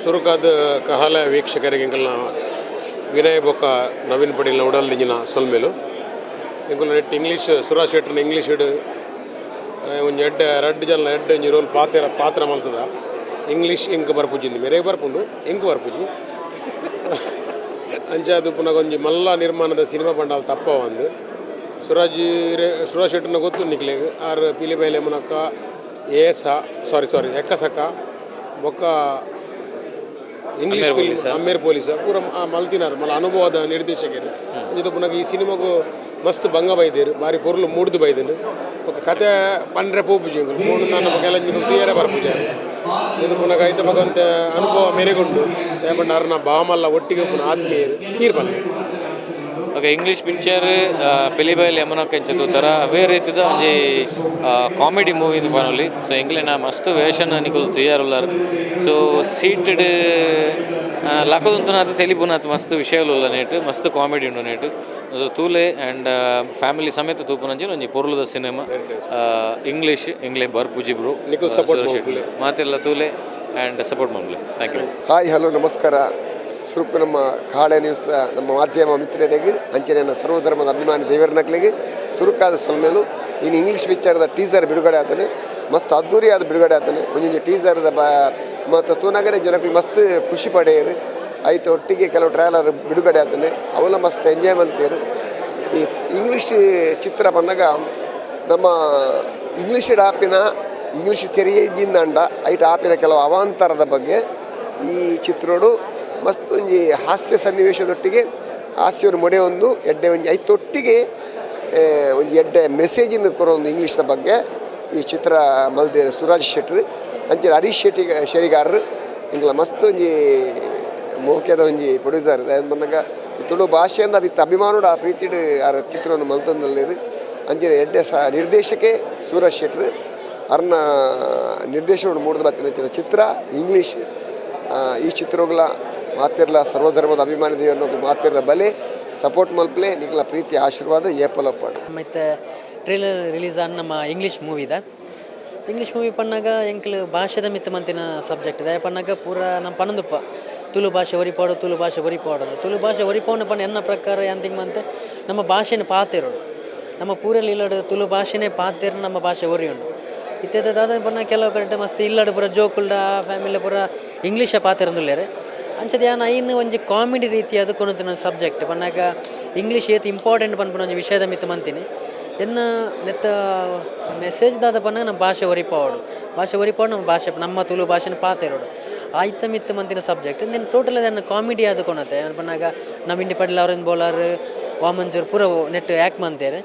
ಸುರುಕಾದ ಕಹಾಲ ವೀಕ್ಷಕರಿಗೆ ಎಂಕಲ್ನ ವಿನಯ್ ಬೊಕ್ಕ ನವೀನ್ ಪಡೀಲ್ನ ಉಡಲ್ ದಿಂಜಿನ ಸೊಲ್ಮೆಲು. ಎಂಕುಲು ನೆಟ್ ಇಂಗ್ಲೀಷ್ ಸುರಾಜ್ ಶೆಟ್ಟರ್ನ ಇಂಗ್ಲೀಷ್ ಒಂಜಿ ಎಡ್ಡೆ ರಡ್ಡ್ ಜನ ಎಡ್ಡೆ ಒಂಜಿ ರೋಲ್ ಪಾತ್ರ ಪಾತ್ರ ಮಲ್ತದ. ಇಂಗ್ಲೀಷ್ ಇಂಕ್ ಬರ್ಪುಜಿ, ಮೇರೆಗ್ ಬರ್ಪುಂಡು, ಇಂಕ್ ಬರ್ಪುಜಿ. ಅಂಚಾದ್ ಪುನಗ ಒಂಜಿ ಮಲ್ಲ ನಿರ್ಮಾಣದ ಸಿನಿಮಾ ಪಂಡಾಲ್ ತಪ್ಪ ಒಂದು. ಸುರಾಜ್ ಸುರಾಜ್ ಶೆಟ್ಟರ್ನ ಗೊತ್ತು ನಿಕ್ಲೆಗ್. ಆರ್ ಪಿಲಿಬೈಲೆ ಮುನಕ ಏಸ, ಸಾರಿ ಸಾರಿ, ಎಕ್ಕಸಕ ಬೊಕ್ಕ ಇಂಗ್ಲೀಷ್ ಫಿಲ್ಮ್ ಅಮ್ಮೇರ್ ಪೊಲೀಸ ಪೂರ ಮಲ್ತಿನಾರ್. ಮಲ್ಲ ಅನುಭವದ ನಿರ್ದೇಶಕರು. ಅಂಚ ಪುನಗ ಈ ಸಿನಿಮಾಗು ಮಸ್ತ್ ಬಂಗ ಬೈದೇರು, ಬಾರಿ ಪೊರ್ಲು ಮೂಡ್ದು ಬೈದನು. ಬೊಕ್ಕ ಕತೆ ಪಂಡ್ರೆ ಪೋಪುಜಿ ಎಂಕುಲು ಪೋಣು ನಮ್ಮ ಕೆಲಂಜಿ ತೂಯರೆ ಬರ್ಪುಜಿ. ಇದು ಪುನಗ ಐತ ಬೊಕ ಅನುಭವ ಮೇರೆಗುಂಡು ಪಂಡ ಅರ್ನ ಬಾಮಲ್ಲ ಒಟ್ಟಿಗೆ ಉಪ್ಪುನ ಆತ್ಮೀಯರು ನೀರು ಪನ್ನೆ. Okay, English picture Pilibail Yamunakka ಇಂಚ ತೂತರ, ಅವೇ ರೀತಿದ ಒಂಜಿ ಕಾಮಿಡಿ ಮೂವಿ ಪನೊಲಿ. ಸೊ ಎಂಕ್ಲೆನ ಮಸ್ತ್ ವೇಷನ್ ನಿಕುಲು ತೂಯರುಲ್ಲಾರ್. ಸೊ ಸೀಟೆಡ್ ಲಕದುಂತುನಾತ್ ತೆಲಿಪುನಾತ್ ಮಸ್ತ್ ವಿಷಯಲು ಉಲ್ಲ ನೆಟ್, ಮಸ್ತ್ ಕಾಮಿಡಿ ಉಂಡು ನೆಟ್. ಸೊ ತೂಲೆ ಆ್ಯಂಡ್ ಫ್ಯಾಮಿಲಿ ಸಮೇತ ತೂಪುನಂಚಿನ ಒಂಜಿ ಪೊರ್ಲುದ ಸಿನಿಮಾ. ಇಂಗ್ಲೀಷ್ ಇಂಗ್ಲೀಷ್ ಬರ್ಪುಜಿ ಬ್ರೋ. ನಿಕುಲು support ಮಲ್ಪುಲೆ. ಮಾತೆಲ್ಲ ತೂಲೆ ಆ್ಯಂಡ್ ಸಪೋರ್ಟ್ ಮಲ್ಪುಲೆ. Thank you. Hi, hello, ನಮಸ್ಕಾರ. ಸುರುಕು ನಮ್ಮ ಕಾಳೆ ನ್ಯೂಸ್, ನಮ್ಮ ಮಾಧ್ಯಮ ಮಿತ್ರರಿಗೆ, ಅಂಚನೆ ಸರ್ವಧರ್ಮದ ಅಭಿಮಾನಿ ದೇವರನಕ್ಲಿಗೆ ಸುರುಕಾದ ಸೊಲ್ಮೆಲು. ಇನ್ನು ಇಂಗ್ಲೀಷ್ ಪಿಕ್ಚರ್ದ ಟೀಸರ್ ಬಿಡುಗಡೆ ಆತನೆ, ಮಸ್ತ್ ಅದ್ದೂರಿಯಾದ ಬಿಡುಗಡೆ ಆತನೆ. ಒಂಜೊಂಜಿ ಟೀಸರ್ದ ಬ ಮತ್ತು ತೂನಗರೆ ಜನಕ್ಕೆ ಮಸ್ತ್ ಖುಷಿ ಪಡೆಯರು. ಆಯ್ತು, ಒಟ್ಟಿಗೆ ಕೆಲವು ಟ್ರೈಲರ್ ಬಿಡುಗಡೆ ಆತನೆ, ಅವೆಲ್ಲ ಮಸ್ತ್ ಎಂಜಾಯ್ ಮಾಡ್ತೀರು. ಈ ಇಂಗ್ಲೀಷ್ ಚಿತ್ರ ಬಂದಾಗ ನಮ್ಮ ಇಂಗ್ಲೀಷ್ ಆಪಿನ ಇಂಗ್ಲೀಷ್ ತೆರಿಯಜಿಂದಂಡ ಐಟ್ ಆಪಿನ ಕೆಲವು ಅವಾಂತರದ ಬಗ್ಗೆ ಈ ಚಿತ್ರೋಡು ಮಸ್ತ್ ಒಂಜಿ ಹಾಸ್ಯ ಸನ್ನಿವೇಶದೊಟ್ಟಿಗೆ ಹಾಸ್ಯವನ್ನು ಮೊಡೆ ಒಂದು ಎಡ್ಡೆ ಒಂಜಿ ಐತೊಟ್ಟಿಗೆ ಒಂಜಿ ಎಡ್ಡೆ ಮೆಸೇಜಿನ ಕೊರೋ ಒಂದು ಇಂಗ್ಲೀಷ್ದ ಬಗ್ಗೆ ಈ ಚಿತ್ರ ಮಲ್ದೇರು ಸುರಾಜ್ ಶೆಟ್ರು. ಅಂಚೆ ಹರೀಶ್ ಶೆಟ್ಟಿ ಶೆರಿಗಾರರು ಇಂಗ್ಲ ಮಸ್ತ್ ಒಂಜಿ ಮೋಕ್ಯದ ಒಂಜಿ ಪ್ರೊಡ್ಯೂಸರ್ ಬಂದಾಗ ಈ ತುಳು ಭಾಷೆಯಿಂದ ಅಭಿತ ಅಭಿಮಾನೋಡು ಆ ಪ್ರೀತಿಡ್ ಆರ ಚಿತ್ರವನ್ನು ಮಲ್ತೊಂದುಲ್ಲೆರ್. ಅಂಚನೆ ಎಡ್ಡೆ ಸ ನಿರ್ದೇಶಕೆ ಸೂರಜ್ ಶೆಟ್ರು. ಅರ್ನ ನಿರ್ದೇಶನ ಮೂಡ್ದು ಬತ್ತಿನ ಚಿತ್ರ ಇಂಗ್ಲೀಷ್. ಈ ಚಿತ್ರಗಳ ಮಾತಿರ್ಲ ಸರ್ವಧರ್ಮದ ಅಭಿಮಾನಿ ದೇವರನ್ನು ಮಾತಿರ್ಲ ಬಲೆ ಸಪೋರ್ಟ್ ಮಲ್ಪಲೆ. ನಿಕ್ಲ ಪ್ರೀತಿ ಆಶೀರ್ವಾದ ಏಪಲಪ್ಪಾಡು. ಮತ್ತು ಟ್ರೇಲರ್ ರಿಲೀಸ್ ಆನ್ ನಮ್ಮ ಇಂಗ್ಲೀಷ್ ಮೂವಿದ. ಇಂಗ್ಲೀಷ್ ಮೂವಿ ಪನ್ನಾಗ ಎಂಕ್ಲು ಭಾಷೆದ ಮಿತ್ತ ಮಂತಿನ ಸಬ್ಜೆಕ್ಟ್ ಇದೆ. ಪನ್ನಾಗ ಪೂರ ನಮ್ಮ ಪನಂದುಪ್ಪ, ತುಳು ಭಾಷೆ ಒರಿಪಾಡು, ತುಳು ಭಾಷೆ ಒರಿಪಾಡು, ತುಳು ಭಾಷೆ ಒರಿಪೋಣ ಪನ್ನ. ಎನ್ನ ಪ್ರಕಾರ ಎಂತಿಂಗ್ ಮಂತೆ ನಮ್ಮ ಭಾಷೆನ ಪಾತೆರೋಡು. ನಮ್ಮ ಪೂರಲ್ಲಿ ಇಲ್ಲಡು ತುಳು ಭಾಷೆನೇ ಪಾತೆರ್ ನಮ್ಮ ಭಾಷೆ ಒರಿಯುಂಡು. ಇತ್ತೆ ದಾದ ಪನ್ನ ಕೆಲವು ಕಡೆ ಮಸ್ತ್ ಇಲ್ಲಡು ಪೂರ ಜೋಕುಲ್ಡ ಫ್ಯಾಮಿಲಿ ಪೂರ ಇಂಗ್ಲೀಷ ಪಾತೆರೊಂದುಲ್ಲೆರ್. ಅಂಚದ ಯಾನ್ ಐನ್ ಒಂಜಿ ಕಾಮಿಡಿ ರೀತಿಯಾದ ಕೊನೊತಿನ ಸಬ್ಜೆಕ್ಟ್ ಪನ್ನಾಗ ಇಂಗ್ಲೀಷ್ ಏತ್ ಇಂಪಾರ್ಟೆಂಟ್ ಪನ್ಪುನ ಒಂಜಿ ವಿಷಯದ ಮಿತ್ತ ಮಂತೀನಿ. ಎನ್ನ ನೆತ್ತ ಮೆಸೇಜ್ ದಾದ ಪನ್ನ ನಮ್ಮ ಭಾಷೆ ಒರಿಪಾವಡು, ಭಾಷೆ ಒರಿಪಾವಡು, ನಮ್ಮ ಭಾಷೆ, ನಮ್ಮ ತುಳು ಭಾಷೆನ ಪಾತೆರೋಡು, ಆಯ್ತ ಮಿತ್ತ ಮಂತಿನ ಸಬ್ಜೆಕ್ಟ್. ದೆನ್ ಟೋಟಲ್ ಅದನ್ನು ಕಾಮಿಡಿ ಆದ ಕೊನತೆ. ಪನ್ನಾಗ ನವೀನ್ ಪಡಿಲ್ ಅವರಿಂದ ಬೋಲಾರ್ ವಾಮಂಜೂರ್ ಪೂರ ನೆಟ್ ಆ್ಯಕ್ಟ್ ಮಂತೇರು.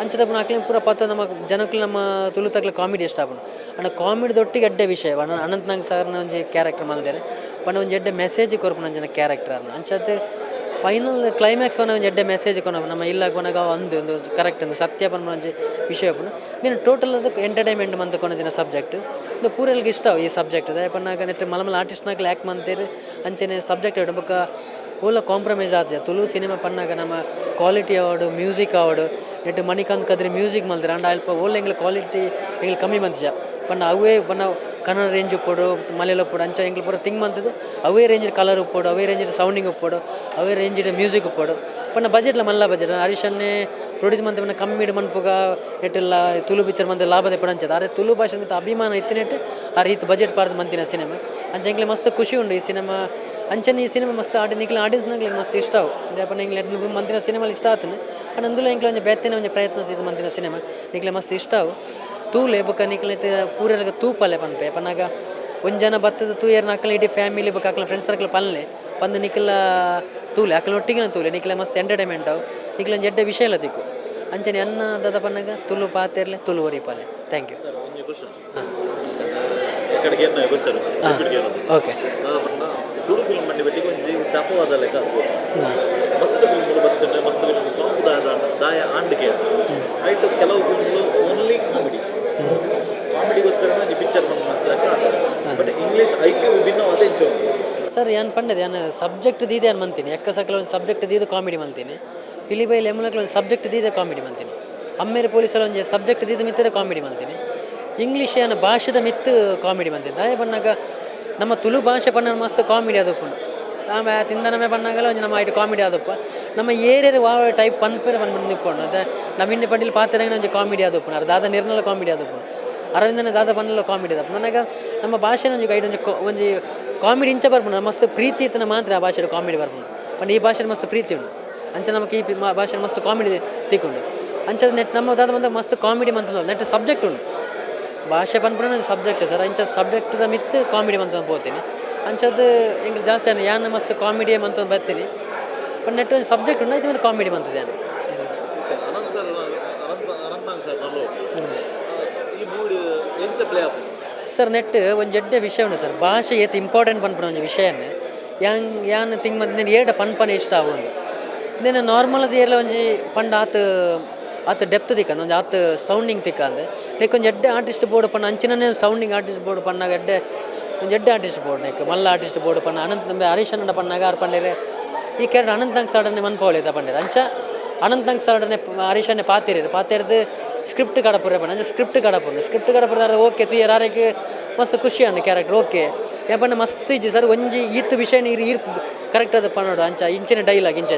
ಅಂಚದ ಪುನ ಅಕ್ಲೆನ್ ಪೂರ ಪತ್ತ ನಮ್ಮ ಜನಕ್ಲು ನಮ್ಮ ತುಳು ತಕ್ಲೆ ಕಾಮಿಡಿ ಇಷ್ಟ ಆಪುಂಡು. ಅಂಡ ಕಾಮಿಡಿ ಎಡ್ಡೆ ವಿಷಯ. ಅನಂತ್ ನಾಗ್ ಸರ್ನ ಒಂಜಿ ಕ್ಯಾರೆಕ್ಟರ್ ಮಲ್ದೇರು ಪಂಡ ಒಂಜಿ ಎಡ್ಡೆ ಮೆಸೇಜ್ ಕೊರ್ಪುನ ಅಂಚಿನ ಕ್ಯಾರೆಕ್ಟರ್ ಅನ್ನ. ಅಂಚತೆ ಫೈನಲ್ ಕ್ಲೈಮ್ಯಾಕ್ಸ್ ಒಂಜಿ ಎಡ್ಡೆ ಮೆಸೇಜ್ ಕೊನ ನಮ್ಮ ಇಲ್ಲ ಕೊನಗ ಒಂದು ಒಂದು ಕರೆಕ್ಟ್ ಒಂದು ಸತ್ಯ ಪನ್ಪುನ ಒಂಜಿ ವಿಷಯ ಉಪ್ಪುಂಡು. ನೀನು ಟೋಟಲ್ ಅದಕ್ಕೆ ಎಂಟರ್ಟೈನ್ಮೆಂಟ್ ಮಂತ್ ಕೊನದಿನ ಸಬ್ಜೆಕ್ಟ್ ಇದು. ಪೂರೆಲ್ಗೆ ಇಷ್ಟ ಈ ಸಬ್ಜೆಕ್ಟ್. ದಾಯೆ ನೆಟ್ ಮಲ್ಲ ಮಲ್ಲ ಆರ್ಟಿಸ್ಟ್ನಾಕ್ಲೆ ಆ್ಯಕ್ಟ್ ಮಂತೇರು. ಅಂಚನೆ ಸಬ್ಜೆಕ್ಟ್ ಬೊಕ್ಕ ಓಲ ಕಾಂಪ್ರಮೈಸ್ ಆತ್ಜ. ತುಳು ಸಿನಿಮಾ ಪನ್ನಾಗ ನಮ್ಮ ಕ್ವಾಲಿಟಿ ಆವಡು, ಮ್ಯೂಸಿಕ್ ಆವಡು, ನೆಟ್ ಮಣಿಕಾಂತ್ ಕದ್ರಿ ಮ್ಯೂಸಿಕ್ ಮಲ್ತೆರ್. ಅಂಡ ಅಲ್ಪ ಓಲ ಎಂಗ್ಲ ಕ್ವಾಲಿಟಿ ಎಂಗ್ಲ ಕಮ್ಮಿ ಮಂತಿಜ. ಪಂಡ ಅವೇ ಪಂಡ ಕನ್ನಡ ರೇಂಜ್ ಉಪ್ಪೊಡು, ಮಲಯಾಳ ಉಪ್ಪೊಡು, ಅಂಚ ಎಂಕ್ಲ ಪೂರ ತಿಂಗ್ ಮಂತದ್ದು. ಅವೇ ರೇಂಜ್ ಕಲರ್ ಉಪ್ಪೊಡು, ಅವೇ ರೇಂಜ್ ಸೌಂಡಿಂಗ್ ಉಪ್ಪೊಡು, ಅವೇ ರೇಂಜ್ ಮ್ಯೂಸಿಕ್ ಉಪ್ಪೊಡು. ಪಂಡ ಬಜೆಟ್ಲ ಮಲ್ಲ ಬಜೆಟ್. ಹರೀಶನ್ನೇ ಪ್ರೊಡ್ಯೂಸ್ ಮಂತೆ ಪಂಡ ಕಮ್ಮಿಡ್ ಮನ್ಪುಗ ನೆಟ್ಟಿಲ್ಲ ತುಳು ಪಿಕ್ಚರ್ ಮಂತೆ ಲಾಭದ ಪಡ. ಅರೆ ತುಳು ಭಾಷೆ ಮಿತ್ತ ಅಭಿಮಾನ ಇತ್ತಿನೆಟ್ ಆ ರೀತಿ ಬಜೆಟ್ ಪಾರ್ದು ಮಂತಿನ ಸಿನಿಮಾ. ಅಂಚ ಎಂಕ್ಲೆ ಮಸ್ತ್ ಖುಷಿ ಉಂಡು ಈ ಸಿನಿಮಾ. ಅಂಚನೆ ಈ ಸಿನಿಮಾ ಮಸ್ತ್ ಆಡಿ ನಿಕ್ಲೆ ಆಡಿಯನ್ಸ್ ನಗ್ಲೆ ಮಸ್ತ್ ಇಷ್ಟ ಅವು. ಪಂಡ ಎಂಕ್ಲೆ ಮಂತಿನ ಸಿನಿಮಾ ಇಷ್ಟ ಆತನ. ಅಂಡ್ ಅಂದುಲ ಎಂಕ್ಲೆ ಒಂಜಿ ಬೇತೆನೆ ಒಂಜಿ ಪ್ರಯತ್ನ ಇದು ಮಂತಿನ ಸಿನಿಮಾ ನಿಕ್ಲೆ ಮಸ್ತ್ ಇಷ್ಟ ಅವು. ತೂಲೆ ಬೊಕ್ಕ ನಿಕ್ಲೆ ಪೂರೆಲ್ಗ ತೂಪಲೆ ಪನ್ಪೆ. ಪನ್ನಾಗ ಒಂಜಿ ಜನ ಬತ್ತದ ತೂಯರ್ನ ಅಕ್ಲ ಇಡೀ ಫ್ಯಾಮಿಲಿ ಬೊಕ್ಕ ಅಕ್ಲ ಫ್ರೆಂಡ್ಸ್ ಸರ್ಕಲ್ ಪನ್ಲೆ ಪಂದ್ ನಿಕ್ಲ ತೂಲೆ, ಅಕ್ಲ ಒಟ್ಟಿಗೆ ತೂಲೆ. ನಿಕ್ಲೆ ಮಸ್ತ್ ಎಂಟರ್ಟೈನ್ಮೆಂಟ್ ಅವು, ನಿಕ್ಲೆ ಒಂಜಿ ಎಡ್ಡೆ ವಿಷಯ ಎಲ್ಲ ತಿಕ್ಕು. ಅಂಚನೆ ಅನ್ನ ದಾದ ಪನ್ನಾಗ Tulu ಪಾತೆರ್ಲೆ, Tulu ಒರಿಪಾಲೆ. Thank you. Okay. Tulu film ಮಂಡಿ ಬೆಟ್ಟಿಗೆ ಒಂಜಿ ದಪ್ಪವಾದ ಲೆಕ್ಕ ಮಸ್ತ್ ಫಿಲ್ಮ್ಗಳು ಬರ್ತದೆ. ಮಸ್ತ್ ಫಿಲ್ಮ್ ಫ್ಲಾಪ್ ದಾಯ ದಾಯ ಆಂಡಿಗೆ ಐಟ್ ಕೆಲವು ಫಿಲ್ಮ್ಗಳು ಓನ್ಲಿ ಕಾಮಿಡಿ, ಕಾಮಿಡಿಗೋಸ್ಕರ ಒಂಜಿ ಪಿಕ್ಚರ್ ಬಂದು. ಬಟ್ ಇಂಗ್ಲೀಷ್ ಐಕ್ ವಿಭಿನ್ನವಾದ ಇಂಚ ಉಂಟು. ಸರ್, ಯಾನ್ ಪಂಡದೆ ಯಾನ್ ಸಬ್ಜೆಕ್ಟ್ ದೀದೆ ಯಾನ್ ಮಂತೀನಿ. ಎಕ್ಕ ಸಕಲ ಒಂದು ಸಬ್ಜೆಕ್ಟ್ ದೀದು ಕಾಮಿಡಿ ಮಲ್ತೀನಿ. ಪಿಲಿಬೈಲ್ ಎಮ್ಮಲಕ್ಲ ಒಂದು ಸಬ್ಜೆಕ್ಟ್ ದೀದೆ ಕಾಮಿಡಿ ಮಲ್ತೀನಿ. ಅಮ್ಮೇರೆ ಪೊಲೀಸಲ್ಲಿ ಒಂಜಿ ಸಬ್ಜೆಕ್ಟ್ ದೀದ ಮಿತ್ತರೆ ಕಾಮಿಡಿ ಮಲ್ತೀನಿ. ಇಂಗ್ಲೀಷ್ ಯಾನ್ ಭಾಷೆದ ಮಿತ್ತು ಕಾಮಿಡಿ ಮಂತೀನಿ. ದಾಯ ಪನ್ನಾಗ ನಮ್ಮ ತುಳು ಭಾಷೆ ಪನ್ನ ಮಸ್ತ್ ಕಾಮಿಡಿ ಆದಪ್ಪುಂಡು. ಆಮೆ ತಿಂದನಮೆ ಪನ್ನಾಗಲ ಒಂಜಿ ನಮ್ಮ ಐಟ್ ಕಾಮಿಡಿ ಆದಪ್ಪ. ನಮ್ಮ ಏರಿಯರ್ ವಾ ಟೈಪ್ ಪನ್ಪೆರೆ ಪನ್ಪುಂಡು ನಿಪ್ಪುಂಡು. ಅದ ನಮಿಂಡೆ ಪಂಡಿಲ್ ಪಾತೆರಂಗ ಒಂಜಿ ಕಾಮಿಡಿ ಆದಪ್ಪುಂಡು. ಅರ್ ದಾದ ನಿರ್ನಲ ಕಾಮಿಡಿ ಆದಪ್ಪುಂಡು. ಅರವಿಂದನ ದಾದ ಪನ್ನಲ ಕಾಮಿಡಿ ಆದಪ್ಪುಂಡು. ನನಗ ನಮ್ಮ ಭಾಷೆನ ಒಂಜಿ ಗೈಡ್ ಒಂಜಿ ಒಂಜಿ ಕಾಮಿಡಿ ಇಂಚ ಬರ್ಪುಂಡು. ಮಸ್ತ್ ಪ್ರೀತಿ ಇತ್ತನ ಮಾತ್ರ ಆ ಭಾಷೆ ಕಾಮಿಡಿ ಬರ್ಪುಂಡು. ಪಂಡ ಈ ಭಾಷೆ ಮಸ್ತ್ ಪ್ರೀತಿ ಉಂಡು. ಅಂಚ ನಮಕ್ ಈ ಭಾಷೆ ಮಸ್ತ್ ಕಾಮಿಡಿ ತಿಕ್ಕೊಂಡು. ಅಂಚ ನೆಟ್ ನಮ್ಮ ದಾದ ಮಂತ ಮಸ್ತ್ ಕಾಮಿಡಿ ಮಂತ ನೆಟ್ ಸಬ್ಜೆಕ್ಟ್ ಉಂಡು. ಭಾಷೆ ಪನ್ಪುನ ಸಬ್ಜೆಕ್ಟ್ ಸರ್. ಅಂಚ ಸಬ್ಜೆಕ್ಟ್ದ ಮಿತ್ ಕಾಮಿಡಿ ಮಂತ ಪೋತೀನಿ. ಅಂಚದ್ದು ಎಂಕ್ ಜಾಸ್ತಿ ಆನ ಯಾನ್ ಮಸ್ತ್ ಕಾಮಿಡಿ ಮಂತ ಬರ್ತೀನಿ. ಬಟ್ ನೆಟ್ ಒಂದು ಸಬ್ಜೆಕ್ಟ್ ಉಂಡು, ಇದು ಒಂದು ಕಾಮಿಡಿ ಮಂತದೆ ಯಾನ್. ಅನಂತ್ ಸರ್, ಅನಂತ ಅನಂತಾಂಗ್ ಸರ್ ನಲ್ಲೋ ಈ ಮೂವಿ ಎಂಚ ಪ್ಲೇ ಆಪುಂಡು? ಸರ್, ನೆಟ್ ಒಂಜಿ ಎಡ್ಡೆ ವಿಷಯ ಉಂಡು ಸರ್. ಭಾಷೆ ಏತ್ ಇಂಪಾರ್ಟೆಂಟ್ ಪನ್ಪುನ ಒಂಜಿ ವಿಷಯನೇ ಯಾನ್ ಯಾನ್ ತಿಂಗ್ ಮಂತ್ ಏಟ ಪನ್ಪನೆ ಇಷ್ಟ ಆವೊಂದು. ನೇನು ನಾರ್ಮಲ್ ಅದು ಏರ್ಲ ಒಂಜಿ ಪಂಡ ಆತ್ ಆತ್ ಡೆಪ್ತ್ ತಿಕ್ಕಂದು, ಒಂಜಿ ಆತ್ ಸೌಂಡಿಂಗ್ ತಿಕ್ಕಂದು. ನೆಕ್ ಒಂಜಿ ಎಡ್ಡೆ ಆರ್ಟಿಸ್ಟ್ ಬೋರ್ಡ್ ಪಂಡ ಅಂಚಿನನೇ sounding artist board ಪನ್ನಾಗ ಎಡ್ಡೆ ಒಂಜಿ ಎಡ್ಡೆ ಆರ್ಟಿಸ್ಟ್ ಬೋರ್ಡ್. ನೆಕ್ ಮಲ್ಲ ಆರ್ಟಿಸ್ಟ್ ಬೋರ್ಡ್ ಪನ್ನ ಅನಂತ ನಂಬೆ ಹರೀಶ್ ಪನ್ನಾಗ ಆರ್ ಪಂಡೇರೆ ಈ ಕೆರಡು ಅನಂತಂಗ್ ಸಾಡನೆ ಮನ್ಪವಳಿತ ಪಂಡೇರೆ. ಅಂಚ ಅನಂತಂಗ್ ಸಾಡನೆ ಹರೀಶನೇ ಪಾತಿರೇರು ಪಾತೆರ್ದು ಸ್ಕ್ರಿಪ್ಟ್ ಕಡಪುರೆ ಪಂಡ. ಅಂಚ ಸ್ಕ್ರಿಪ್ಟ್ ಕಡಪುಂಡು. ಸ್ಕ್ರಿಪ್ಟ್ ಕಡಪುರ ಓಕೆ ತುಯರ್ ಆರೆಗ್ ಮಸ್ತ್ ಖುಷಿ ಅಂದ ಕ್ಯಾರೆಕ್ಟರ್ ಓಕೆ. ಯಾಪಂಡ ಮಸ್ತ್ ಇಜ್ಜಿ ಸರ್. ಒಂಜಿ ಈತ್ ವಿಷಯ ನೀರು ಈರ್ ಕರೆಕ್ಟ್ ಅದ ಪನ್ನೋಡು. ಅಂಚ ಇಂಚಿನ ಡೈಲಾಗ್ ಇಂಚ.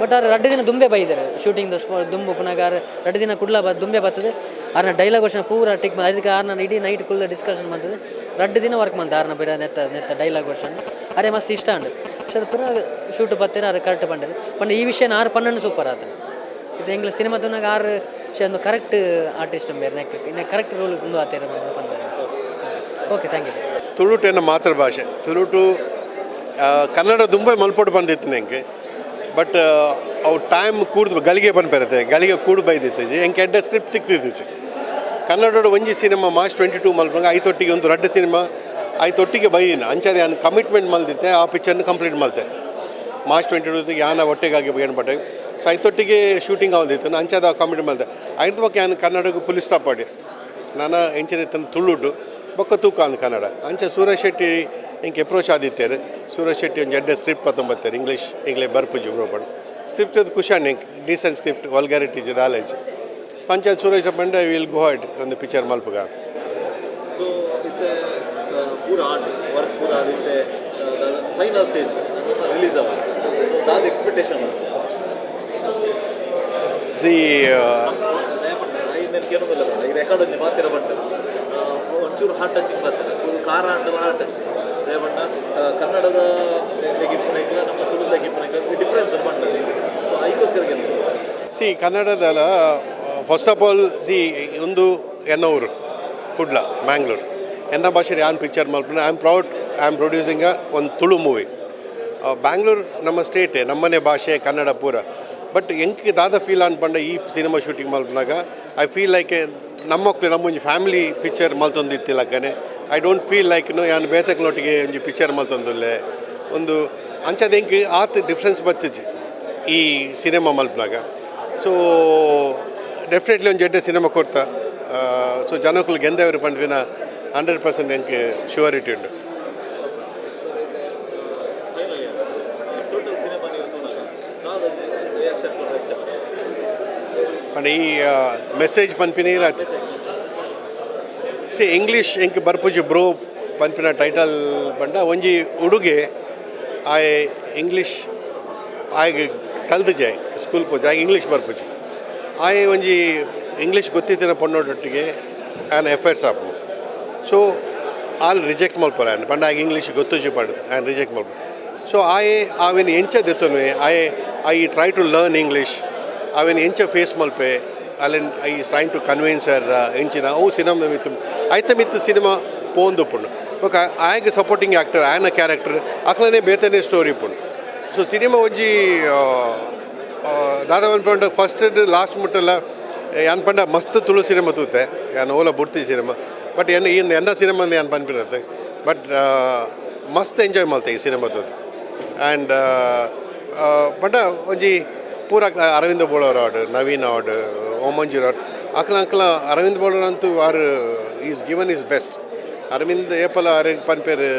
ಬಟ್ ಆರು ರಡ್ಡು ದಿನ ದುಂಬೆ ಬೈದಾರೆ ಶೂಟಿಂಗ್ the ಸ್ಪಾ ದುಂಬು. ಪುನಗ ಆರು ರಡ್ಡು ದಿನ ಕುಡ್ಲ ಬ ದುಂಬೆ ಬರ್ತದೆ. ಆರ್ನ ಡೈಲಾಗ್ ವರ್ಷ ಪೂರ ಟಿಕ್. ಅದಕ್ಕೆ ಆರ್ನ ಇಡೀ ನೈಟ್ ಕುಲ್ಲ ಡಿಸ್ಕಷನ್ ಬಂತದೆ. ರಡ್ಡು ದಿನ ವರ್ಕ್ ಮಂತ ಆರ್ನ ಬೇರೆ ನೆತ್ತ ನೆತ್ತ ಡೈಲಾಗ್ ವರ್ಷನ್ ಅರೆ ಮಸ್ತ್ ಇಷ್ಟ ಅಂಡು. ಅದು ಪುನಃ ಶೂಟ್ ಬತ್ತೀರ ಆರು ಕರೆಕ್ಟ್ ಪಂಡರು. ಪಂಡ ಈ ವಿಷಯ ಆರು 12 ಸೂಪರ್ ಆತ. ಇದು ಎಂಗ್ಲ ಸಿನಿಮಾ ತುನಾಗ ಆರು ಒಂದು ಕರೆಕ್ಟ್ ಆರ್ಟಿಸ್ಟ್ ಬೇರೆ neck correct roll ಒಂದು ಆತೇರ ಪಂಡ. Okay, thank you sir. ತುಳುಟು ಎನ್ನ ಮಾತೃಭಾಷೆ. ತುಳುಟು ಕನ್ನಡ ದುಂಬೆ ಮಲ್ಪೊಡು ಬಂದಿತ್ತು ನಂಗೆ. ಬಟ್ ಅವು ಟೈಮ್ ಕೂಡ್ದು ಗಳಿಗೆ ಪನ್ಪೆರತೆ ಗಳಿಗೆ ಕೂಡು ಬೈದಿತ್ತು. ಎಂಕ್ ಎಡ್ಡೆ ಸ್ಕ್ರಿಪ್ಟ್ ತಿಕ್ತಿದ್ದಿತ್ತು. ಕನ್ನಡದ ಒಂಜಿ ಸಿನಿಮಾ ಮಾರ್ಚ್ 22 ಮಲ್ಪಂಗ ಐತೊಟ್ಟಿಗೆ ಒಂದು ರಡ್ಡು ಸಿನಿಮಾ ಐತೊಟ್ಟಿಗೆ ಬೈದಿನ. ಅಂಚಾದ ಯಾನ್ ಕಮಿಟ್ಮೆಂಟ್ ಮಲ್ದಿತ್ತೆ, ಆ ಪಿಕ್ಚರ್ನ ಕಂಪ್ಲೀಟ್ ಮಲ್ತೆ. ಮಾರ್ಚ್ 22 ಯಾನ ಒಟ್ಟೆಗಾಗಿ ಪಟ್ಟೆ. ಸೊ ಐತೊಟ್ಟಿಗೆ ಶೂಟಿಂಗ್ ಆವೊಂದಿತ್ತು. ಅಂಚಾದ ಕಮಿಟ್ ಮಲ್ತೆ. ಐದು ಬೊಕ್ಕ ಯಾನ್ ಕನ್ನಡಕ್ಕೆ ಫುಲ್ ಸ್ಟಾಪ್ ಮಾಡಿ ನಾನು ಎಂಚಿನ ತುಳುಟು ಬೊಕ್ಕ ತೂಕ ಅಂದ್ ಕನ್ನಡ. ಅಂಚ ಸೂರಜ್ ಶೆಟ್ಟಿ ಇಂಕ್ ಅಪ್ರೋಚ್ ಆದಿತ್ತೇರು. ಸೂರಜ್ ಶೆಟ್ಟಿ ಒಂಜಿ ಎಡ್ಡೆ ಸ್ಕ್ರಿಪ್ಟ್ ಪತ್ತೊಂಬತ್ತೇರು. ಇಂಗ್ಲೀಷ್ ಇಂಗ್ಲೀಷ್ ಬರ್ಪುಜಿ ಬ್ರೋ. ಸ್ಕ್ರಿಪ್ಟ್ ಅದು ಖುಷಿ ಎಂಕ್. Decent script, vulgarity ದಾಲೇಜ್. ಸೊ ಅಂಚ ಸೂರಜ್ ಪಂಡ will go ahead ಒಂದು ಪಿಕ್ಚರ್ ಮಲ್ಪುಗ. ಸೊ ಇತ್ತೆ ಪೂರ ಆರ್ಟ್ ವರ್ಕ್ ಪೂರ ಆದಿತ್ತೆ final stage release ಆವ. ಸೊ ದಾದ ಎಕ್ಸ್ಪೆಕ್ಟೇಷನ್? ಸಿ ಇನ್ನೇನು ಕೇಳೋದಿಲ್ಲ ಬಣ್ಣ ಈ ರೆಕಾರ್ಡ್ ಒಂಜಿ ಮಾತಿರ ಬಂಟ ಒಂಚೂರು ಹಾರ್ಟ್ ಟಚಿಂಗ್ ಬರ್ತದೆ. ಕಾರ ಆಂಡಲ ಹಾರ್ಟ್ ಟಚಿಂಗ್ ಬಣ್ಣ ಕನ್ನಡದ ಗಿಪ್ಪುನೈಕ್ಲ ನಮ್ಮ ತುಳುದ ಗಿಪ್ಪುನೈಕ್ಲ ಡಿಫ್ರೆನ್ಸ್ ಬಂಡ. ಸೊ ಐಕೋಸ್ಕರ ಕೇಳೋದು. ಸಿ, ಕನ್ನಡದಲ್ಲ first of all C ಒಂದು ಎನ್ನವರು ಕುಡ್ಲ ಮ್ಯಾಂಗ್ಳೂರ್ ಎನ್ನ ಭಾಷೆ ಯಾನ್ ಪಿಕ್ಚರ್ ಮಲ್ಪುನ. I am proud, I am producing ಒಂದು ತುಳು ಮೂವಿ. ಬ್ಯಾಂಗ್ಳೂರ್ ನಮ್ಮ ಸ್ಟೇಟೇ, ನಮ್ಮನೆ ಭಾಷೆ ಕನ್ನಡ ಪೂರ. ಬಟ್ ಎಂಕ್ ದಾದ ಫೀಲ್ ಅನ್ಪಂಡ ಈ ಸಿನಿಮಾ ಶೂಟಿಂಗ್ ಮಲ್ಪನಾಗ I feel like ನಮ್ಮಕ್ಳು ನಮ್ಮ ಒಂಜಿ ಫ್ಯಾಮಿಲಿ ಪಿಕ್ಚರ್ ಮಲ್ತೊಂದಿತ್ತಿಲ್ಲಕ್ಕನೆ. I don't feel like no ಯಾನ್ ಬೇತಕ್ಲೊಟ್ಟಿಗೆ ಒಂಜಿ ಪಿಕ್ಚರ್ ಮಲ್ತೊಂದುಲ್ಲೆ ಒಂದು. ಅಂಚದ ಎಂಕ್ ಆತ್ ಡಿಫ್ರೆನ್ಸ್ ಬತ್ತಿಜಿ ಈ ಸಿನಿಮಾ ಮಲ್ಪನಾಗ. ಸೊ ಡೆಫಿನೆಟ್ಲಿ ಒಂದು ಎಡ್ಡೆ ಸಿನಿಮಾ ಕೊಡ್ತಾ. ಸೊ ಜನಕ್ಕಲು ಗೆಂದವರು ಪಂಡ್ವಿನ 100% ಎಂಕ್ ಶ್ಯೂರಿಟಿ ಉಂಡು. Final total cinema ನೀವು ತೂನಗ ದಾದ ರಿಯಾಕ್ಷನ್ ಕೊಡ್ರೆ ಹೆಚ್ಚ? ಪಂಡ ಈ ಮೆಸೇಜ್ ಪನ್ಪಿನ ಇರಾತ್. ಸಿ, ಇಂಗ್ಲೀಷ್ ಎಂಕ್ ಬರ್ಪುಜಿ ಬ್ರೋ ಪನ್ಪಿನ ಟೈಟಲ್ ಪಂಡ ಒಂಜಿ ಉಡುಗೆ ಆಯೆ ಇಂಗ್ಲೀಷ್ ಆಯ್ ಕಲ್ದುಜೆ, ಸ್ಕೂಲ್ ಪೋಜೆ ಆಯ್ ಇಂಗ್ಲೀಷ್ ಬರ್ಪುಜಿ. ಆಯೆ ಒಂಜಿ ಇಂಗ್ಲೀಷ್ ಗೊತ್ತಿತ್ತಿನ ಪೊಣ್ಣೊಟ್ಟಿಗೆ ಆಯನ ಎಫೇರ್ಸ್ ಆಪು. ಸೊ ಆಲ್ ರಿಜೆಕ್ಟ್ ಮಲ್ಪರ ಆಯನ್. ಪಂಡ ಆಯ್ ಇಂಗ್ಲೀಷ್ ಗೊತ್ತುಜಿ ಪಂಡದು ಆಯನ್ ರಿಜೆಕ್ಟ್ ಮಲ್ಪ. ಸೊ ಆಯೆ ಆವೆನ್ ಎಂಚ ದೆತ್ತೊನ್ವೆ, ಆಯೆ I try to learn English, ಅವೆನ್ ಎಂಚ ಫೇಸ್ ಮಲ್ಪೆ, ಅಲೆನ್ I trying to convince her ಎಂಚಿನ ಅವು ಸಿನಿಮಾ ಮಿತ್ತು ಐತ ಮಿತ್ತು ಸಿನಿಮಾ ಪೋಂದುಪ್ಪುಂಡು. ಬೊಕ ಆಯಗ್ ಸಪೋರ್ಟಿಂಗ್ ಆ್ಯಕ್ಟರ್ ಆಯನ ಕ್ಯಾರೆಕ್ಟರ್ ಅಕ್ಲನೆ ಬೇತನೆ ಸ್ಟೋರಿ ಇಪ್ಪುಂಡು. ಸೊ ಸಿನಿಮಾ ಒಂಜಿ ದಾದ ಪಂಡ ಫಸ್ಟ್ ಲಾಸ್ಟ್ ಮುಟ್ಟಲ್ಲ. ಯಾನ್ ಪಂಡ ಮಸ್ತ್ ತುಳು ಸಿನಿಮಾ ತೂತೆ ಯಾನ್, ಓಲ ಬುಡ್ತಿ ಸಿನಿಮಾ. ಬಟ್ ಎನ್ನ ಈ ಎನ್ನ ಸಿನಿಮಾ ಯಾನ್ ಪನ್ಪಿರತ್ತೆ. ಬಟ್ ಮಸ್ತ್ ಎಂಜಾಯ್ ಮಲ್ತೆ ಈ ಸಿನಿಮಾ ತೂತು. ಆ್ಯಂಡ್ ಪಂಡ ಒಂಜಿ ಪೂರ ಅರವಿಂದ ಬೋಳವ್ರ ಆಡ್, ನವೀನ್ ಆಡ್, ಓಮಂಜೂರ್ ಆಡ್, ಅಕ್ಲ ಅಕ್ಲ. ಅರವಿಂದ್ ಬೋಳವ್ರ ಅಂತೂ are is given his best. Arvind ಏಪಲ ಅರೆ ಪನ್ಪೇರು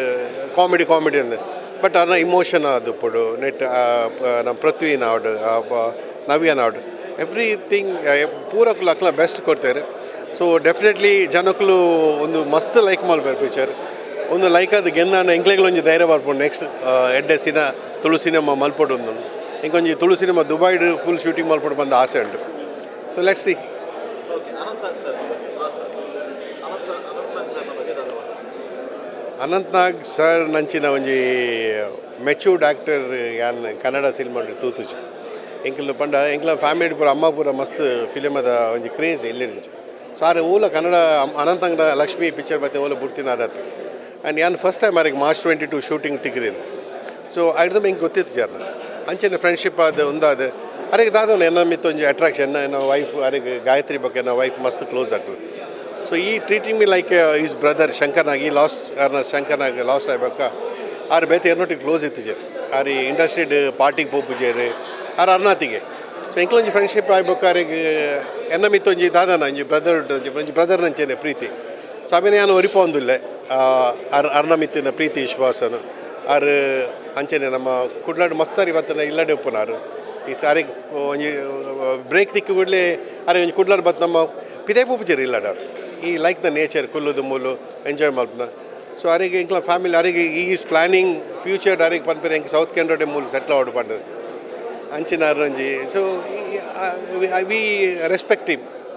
ಕಾಮಿಡಿ ಕಾಮಿಡಿ ಅಂದೆ. ಬಟ್ ಅರ್ನ ಇಮೋಷನ್ ಅದು ನೆಟ್ ನಮ್ಮ ಪೃಥ್ವಿನ ಆಡ್, ನವೀನ್ ಆಡ್, ಎವ್ರಿಥಿಂಗ್ ಪೂರಕ್ಲು ಅಕ್ಲ ಬೆಸ್ಟ್ ಕೊಡ್ತಾರೆ. ಸೊ ಡೆಫಿನೆಟ್ಲಿ ಜನಕ್ಕಲು ಒಂದು ಮಸ್ತ್ ಲೈಕ್ ಮಲ್ಪೇರು ಪಿಕ್ಚರ್. ಒಂದು ಲೈಕ್ ಅದು ಗೆಂದಾಂಡ ಎಂಕ್ಲೆಗ್ಲ ಒಂಜಿ ಧೈರ್ಯ ಬರ್ಪುಂಡು ನೆಕ್ಸ್ಟ್ ಎಡ್ಡೆ ಸಿನ ತುಳು ಸಿನಿಮಾ ಮಲ್ಪೊಡು ಉಂದು. ಇಂಕೊಂಜಿ ತುಳು ಸಿನಿಮಾ ದುಬೈಡ್ ಫುಲ್ ಶೂಟಿಂಗ್ ಮಲ್ಪೊಡು ಬಂದ ಆಸೆ ಉಂಟು. So let's see. Okay, Ananth sir sir last, Ananth sir, Ananth Nag sir ಬಗ್ಗೆ ದಾದ ಮಾತಾಡ್ತಾರೆ? ಅನಂತ್ನಾಗ್ ಸರ್ ನಂಚಿನ ಒಂಜಿ ಮೆಚೂರ್ಡ್ ಆ್ಯಕ್ಟರ್ ಯಾನ್ ಕನ್ನಡ ಸಿನಿಮಾ ತೂತುಜಿ. ಎಂಕಲ್ನ ಪಂಡ ಎಂಕ್ಲ ಫ್ಯಾಮಿಲಿ ಪೂರ, ಅಮ್ಮ ಪೂರ ಮಸ್ತ್ ಫಿಲಿಮದ ಒಂಜಿ ಕ್ರೇಜ್ ಎಲ್ಲಿಡಿಂಚಿ. ಸೊ ಆರ್ ಓಲ ಕನ್ನಡ ಅನಂತಂಗಡ ಲಕ್ಷ್ಮಿ ಪಿಕ್ಚರ್ ಬತ್ತೆ ಓಲ ಬುಡ್ತಿನಾರತ್. ಆ್ಯಂಡ್ ಯಾನ್ ಫಸ್ಟ್ ಟೈಮ್ ಆರಿಗೆ ಮಾರ್ಚ್ 22 ಶೂಟಿಂಗ್ ತಿಕ್ಕಿದ್ದೀನಿ. ಸೊ ಐಡ್ದ ಎಂಕ್ ಗೊತ್ತಿತ್ತು ಜಾರ್ನ. ಅಂಚನೆ ಫ್ರೆಂಡ್ಶಿಪ್ ಆದ ಒಂದಾದ ಅರೆಗೆ ದಾದ ಎನ್ನ ಮಿತ್ತ ಒಂಜಿ ಅಟ್ರಾಕ್ಷನ್. ಎನ್ನ ವೈಫ್ ಅರೆಗೆ ಗಾಯತ್ರಿ ಬಗ್ಗೆ ಎನ್ನ ವೈಫ್ ಮಸ್ತ್ ಕ್ಲೋಸ್ ಆಗ್ತದೆ. So he treating me like his brother Shankar Nag. ಈ ಲಾಸ್ಟ್ ಅರ್ನ ಶಂಕರ್ ನಾಗ್ ಲಾಸ್ಟ್ ಆಗ್ಬೇಕ ಆರು ಬೇತೆ ಎರ್ನೊಟ್ಟಿಗೆ ಕ್ಲೋಸ್ ಇತ್ತು. ಆರ್ ಈ ಇಂಡಸ್ಟ್ರಿಡ್ ಪಾರ್ಟಿಗೆ ಪೋಪುಜೇರು ಆರ್ ಅರ್ನಾತಿಗೆ. ಸೊ ಎಂಕ್ಲೊಂಜಿ ಫ್ರೆಂಡ್ಶಿಪ್ ಆಗ್ಬೇಕು. ಆರಿಗೆ ಎನ್ನ ಮಿತ್ತೊಂಜಿ ದಾದನ ಒಂಜಿ ಬ್ರದರ್, ಒಂಜಿ ಬ್ರದರ್ ನಂಚೇನೆ ಪ್ರೀತಿ. ಸೊ ಅವೇನೆ ಯಾನ್ ಒರಿಪೊಂದುಲ್ಲೆ ಅರ್ ಅರ್ನ ಮಿತ್ತಿನ ಪ್ರೀತಿ ವಿಶ್ವಾಸನು. ಆರ್ ಅಂಚನೆ ನಮ್ಮ ಕುಡ್ಲಾಡ್ ಮಸ್ತಾರಿ ಬತ್ತನ ಇಲ್ಲಡೆ ಉಪ್ಪುನಾರು. ಈ ಸಾರಿ ಒಂಜಿ ಬ್ರೇಕ್ ತಿಕ್ಕು ಕೂಡಲೇ ಅರೆ ಒಂಜಿ ಕುಡ್ಲಾಡ್ ಬತ್ತು ನಮ್ಮ ಪಿದೆ ಪೂಪುಜೇರು ಇಲ್ಲಡಾರ್. ಈ ಲೈಕ್ the nature, ಕುಲ್ಲುದು ಮೂಲು ಎಂಜಾಯ್ ಮಲ್ಪುನ. ಸೊ ಅರೆಗೆ ಎಂಕ್ಲ ಫ್ಯಾಮಿಲಿ ಅರೆಗೆ he is planning future. ಅರೆಗೆ ಪನ್ಪೆರ್ ಎಂಕ್ ಸೌತ್ ಕೆನರಾ ಮೂಲು ಸೆಟ್ಲ್ ಆವಡ್ ಪಂಡದು. ಅಂಚಿನ ಒಂಜಿ. So we respect him.